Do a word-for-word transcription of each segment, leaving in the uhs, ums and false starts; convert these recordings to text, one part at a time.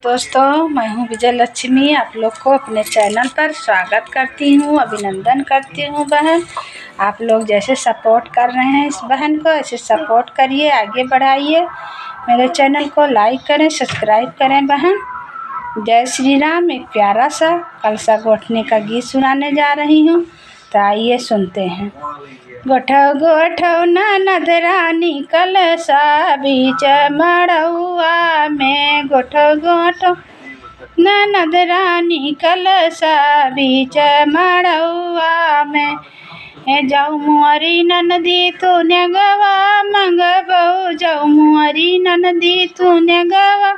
दोस्तों, मैं हूँ विजय लक्ष्मी, आप लोग को अपने चैनल पर स्वागत करती हूँ, अभिनंदन करती हूँ बहन। आप लोग जैसे सपोर्ट कर रहे हैं इस बहन को, ऐसे सपोर्ट करिए, आगे बढ़ाइए। मेरे चैनल को लाइक करें, सब्सक्राइब करें बहन। जय श्री राम। एक प्यारा सा कलसा गोठने का गीत सुनाने जा रही हूँ, तो आइए सुनते हैं। गोठौ गोठौ ननद रानी कलसा बीच मड़उआ में, गोठौ गोठौ ननद रानी कलसा बीच मड़उआ में। ए जाऊ मोरी ननदी तू नेगवा मंगबऊ, जाऊ मोरी ननदी तू नेगवा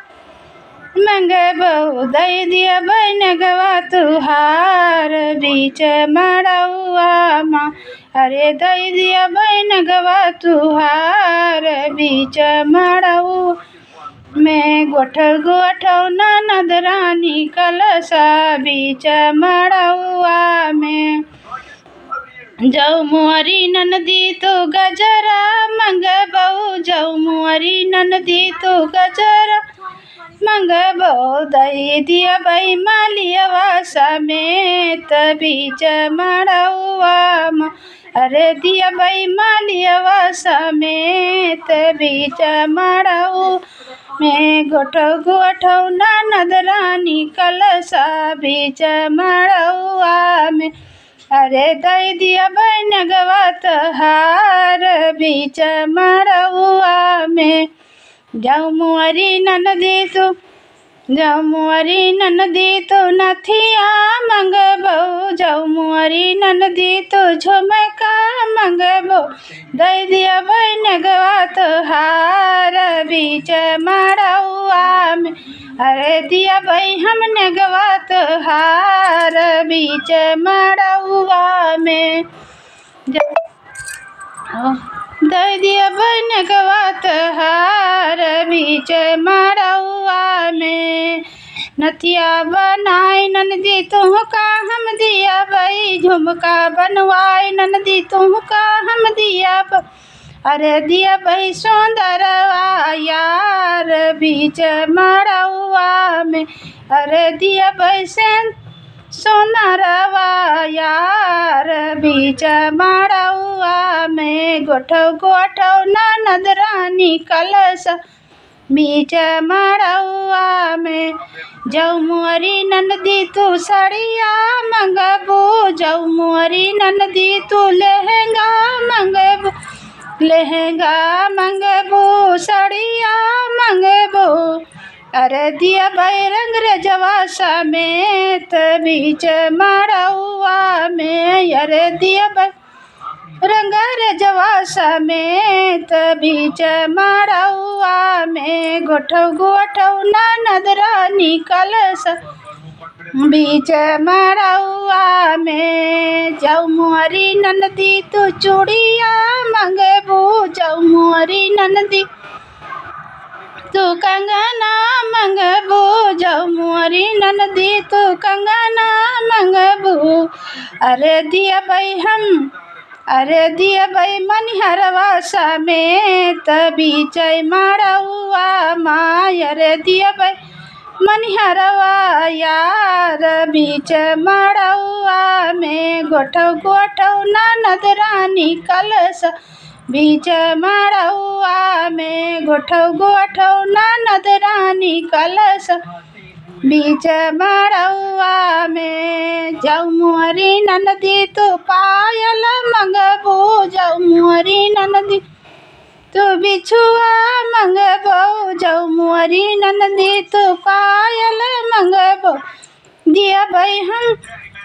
मंगबऊ, दई दिया बैनगवा तुहार बीच मड़उआ मा। अरे दई दिया बैनगवा तुहार बीच मड़ऊ में। गोठौ गोठौ ननद रानी कलसा बीच मड़उआ में। जाऊ मोरी ननदी तू गजरा मंगबऊ, जाऊ मोरी ननदी तू गजरा मंगबऊ, दई दिया बई मालियवा समेत बीच मड़उआ मा। अरे दिया बई मालियवा समेत बीच मड़ऊ में। गोठौ गोठौ ननद रानी कलसा बीच मड़उआ में। अरे दई दिया बैनगवा तुहार बीच मड़उआ में। जाऊ मोरी ननदी तू, जाऊ मोरी ननदी तू नथिया मंगबऊ, जाऊ मोरी ननदी तू झुमका मंगबऊ, दई दिया बैनगवा तुहार बीच मड़उआ में। अरे दिया बई हम नेगवा तुहार बीच मड़उआ में। दई दिया बई नेगवा तुहार बीच मड़उआ में। नथिया बनाई ननदी तुहका हम दिया बई, झुमका बनवाई ननदी तुहका हम दिया बई। अरे दिया बई सुंदरवा यार बीच मड़उआ में। अरे दिया बई से सुंदरवा यार बीच मड़उआ में। गोठौ गोठौ ननद रानी कलसा बीच मड़उआ में। जाऊ मोरी ननदी तू सड़िया मंगबू, जाऊ मोरी ननदी तू लहंगा मंगबू, लहंगा मंगबू, सड़िया मंगबू। अरे दिया बई रंगरेजवा समेत बीच मड़उआ में। अरे दिया बई रंगरेजवा समेत बीच मड़उआ में। गोठौ गोठौ ननद रानी कलसा बीच मड़उआ में। जाऊ मोरी ननदी तू चूड़िया मंगबू, जाऊ मोरी ननदी तू कंगना मंगबू, जाऊ मोरी ननदी तू कंगना मंगबू। अरे दिया बई हम, अरे दिया बई मनिहरवा समेत बीच मड़उआ माय। अरे दिया बई मनिहरवा यार बीच मड़उआ में। गोठौ गोठौ ननद रानी कलसा बीच मड़उआ में। गोठौ गोठौ ननद रानी कलसा बीच मड़उआ में। जाऊ मोरी ननदी तू पायल मंगबू, जाऊ मोरी ननदी तू बिछुआ मंगबू, जाऊ मोरी ननदी तू पायल मंगबू। दिया बई हम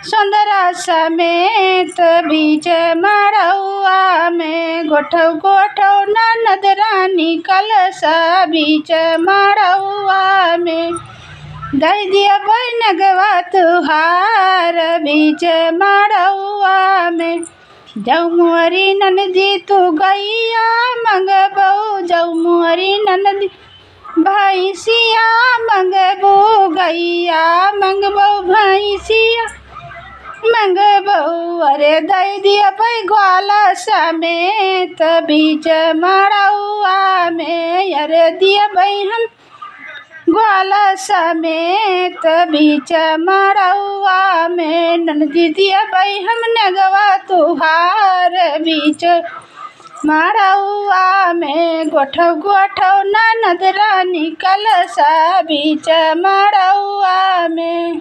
सुंदरा समेत बीच मड़उआ में। गोठौ गोठौ ननद रानी कलसा बीच मड़उआ में। दई दिया बई नेगवा तुहार बीच मड़उआ में। जाऊ मोरी ननदी तू गइया मंगबू, जाऊ मोरी ननदी भैंसिया मंगबू, गइया मंगबू, भैंसिया मंगबू। अरे दई दिया बई ग्वाला समेत बीच मड़उआ में। अरे दिया बई हम ग्वाला समेत बीच मड़उआ में, ननदी दिया बई हम नेगवा तुहार बीच मड़उआ में, गोठव गोठव ननद रानी कलसा बीच मड़उआ में।